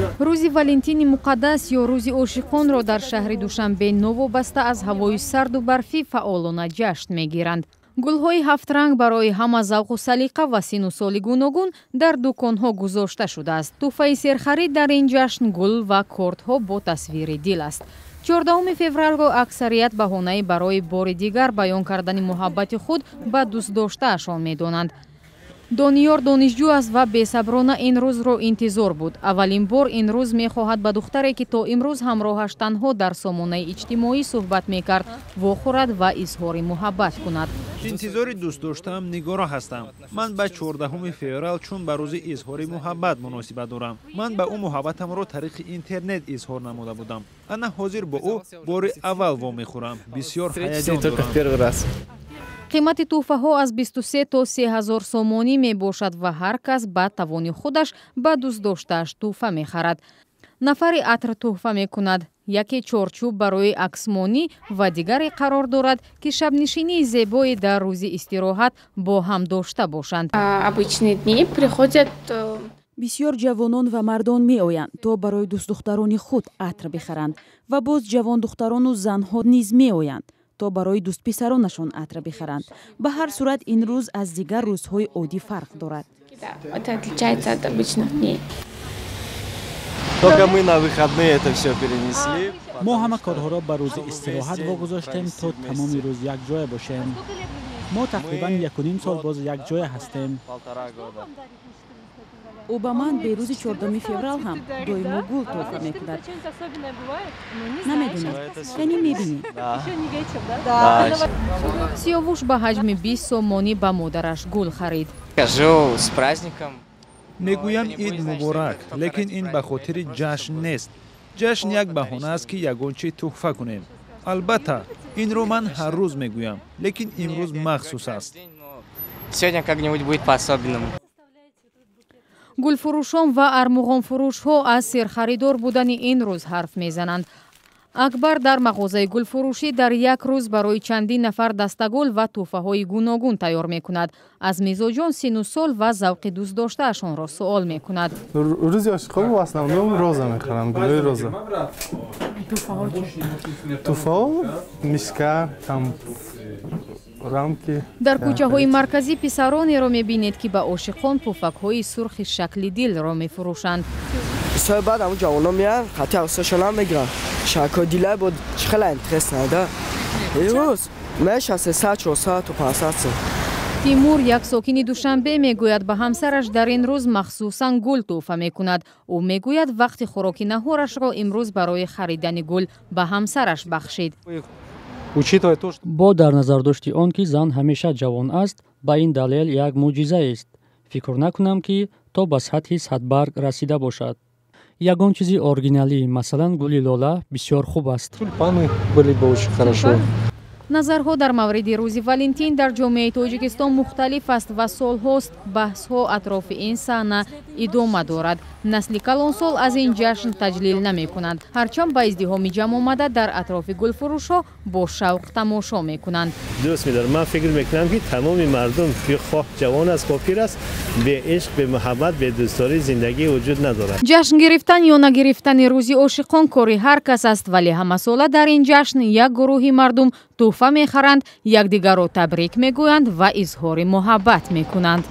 Рӯзи Валентини Муқаддас ё Рӯзи ошиқонро дар шаҳри Душанбе новобаста аз ҳавои сарду барфӣ фаъолона ҷашн мегиранд. Гулҳои ҳафтранг барои ҳама завқу салиқа ва сину соли гуногун дар дуконҳо гузошта шудааст. Тӯҳфаи серхарид дар ин ҷашн гул ва кортҳо бо тасвири дил аст. 14 февралро аксарият баҳонаи барои бори дигар баён кардани муҳаббати худ ба дӯстдоштаашон медонанд. Дониёр донишҷӯ аст ва бесаброна ин рӯзро интизор буд. Аввалин бор ин рӯз мехоҳад ба духтаре, ки то имрӯз ҳамроҳаш танҳо дар сомонаи иҷтимоӣ суҳбат мекард, вохӯрад ва изҳори муҳаббат кунад. Интизори дӯстдоштаам Нигоро ҳастам. Ман ба 14 феврал чун ба рӯзи изҳори муҳаббат муносибат дорам. Ман ба ӯ муҳаббатамро тариқи интернет изҳор намуда будам. Ана ҳозир бо ӯ бори аввал вомехӯрам. Бисёр ҳаяҷон дорам. Қимати тӯҳфаҳо аз 23 то 3000 сомонӣ мебошад ва ҳар кас ба тавони худаш ба дӯстдоштааш тӯҳфа мехарад. Нафаре атр тӯҳфа мекунад, яке чорчӯб барои аксмонӣ ва дигаре қарор дорад, ки шабнишинии зебое дар рӯзи истироҳат бо ҳам дошта бошанд. Обычные дни приходят Бисёр ҷавонон ва мардон меоянд, то барои дӯстдухтарони худ атр бихаранд, ва боз ҷавондухтарону занҳо низ меоянд, то барои дӯстписаронашон атр бихаранд. Ба ҳар сурат, ин рӯз аз дигар рӯзҳои оддӣ фарқ дорад. Это отличается от обычных дней. Только мы на выходные это все перенесли. Мо ҳама корҳоро ба рӯзи истироҳат вогузоштем, то тамоми рӯз якҷоя бошем. Мо тақрибан 1,5 сол боз якҷоя ҳастем. Полтора года. Ӯ ба ман бе рӯзи 14 феврал ҳам доимо гул тӯҳфа мекунад. Намедонам, яъне мебинӣ. Сиёвуш ба ҳаҷми 20 сомонӣ ба модараш гул харид. Скажу: с праздником. Мегӯям: ид муборак, лекин ин ба хотири ҷашн нест. Ҷашн як баҳона аст, ки ягон чи тӯҳфа кунем. Албатта, инро ман ҳар рӯз мегӯям, лекин имрӯз махсус аст. Сегодня как-нибудь будет по-особенному. Гулфурӯшон ва армуғонфурӯшҳо аз серхаридор будани ин рӯз ҳарф мезананд. Акбар дар мағозаи гулфурӯшӣ дар як рӯз барои чандин нафар дастагул ва тӯҳфаҳои гуногун тайёр мекунад. Аз мизоҷон сину сол ва завқи дӯстдоштаашонро суол мекунад. Рӯзи ошиқон в основном роза мехарам, гулои роза. Туҳфаҳо мишка там, рамки. Дар кӯчаҳои марказӣ писаронеро мебинед, ки ба ошиқон пуфакҳои сурхи шакли дилро мефурӯшанд. Соли баъд ҳамун ҷавонон меянд, хати ҳавсашонам мегиранд. Шакҳои дилай бо хеле интересно да. Имрӯз меша 300, 400 то 500 сом. Тимур, як сокини Душанбе, мегӯяд, ба ҳамсараш дар ин рӯз махсусан гул тӯҳфа мекунад. Ӯ мегӯяд, вақти хӯроки наҳорашро имрӯз барои харидани гул ба ҳамсараш бахшид. Бо дар назардошти он ки зан ҳамеша ҷавон аст, ба ин далел як мӯъҷизаест. Фикр накунам, ки то ба сатҳи садбарг расида бошад. Ягон чизи оригиналӣ, масалан, гули лола бисёр хуб аст. Были бы очень хорошо. Назарҳо дар мавриди Рӯзи Валентин дар ҷомеаи Тоҷикистон мухталиф аст ва солҳост баҳсҳо атрофи ин саҳна идома дорад. Насли калонсол аз ин ҷашн таҷлил намекунанд, ҳарчанд ба издиҳоми ҷамъ омада дар атрофи гулфурӯшҳо бо шавқ тамошо мекунанд. Дӯст медорам. Ман фикр мекунам, ки тамоми мардум, хоҳ ҷавон аст, хоҳ пир аст, бе ишқ, бе муҳаббат, бе дӯстдорӣ зиндагӣ вуҷуд надорад. Ҷашн гирифтан ё нагирифтани Рӯзи ошиқон кори ҳар кас аст, вале ҳамасола дар ин ҷашн як гурӯҳи мардум тӯҳфа мехаранд, якдигарро табрик мегӯянд ва изҳори муҳаббат мекунанд.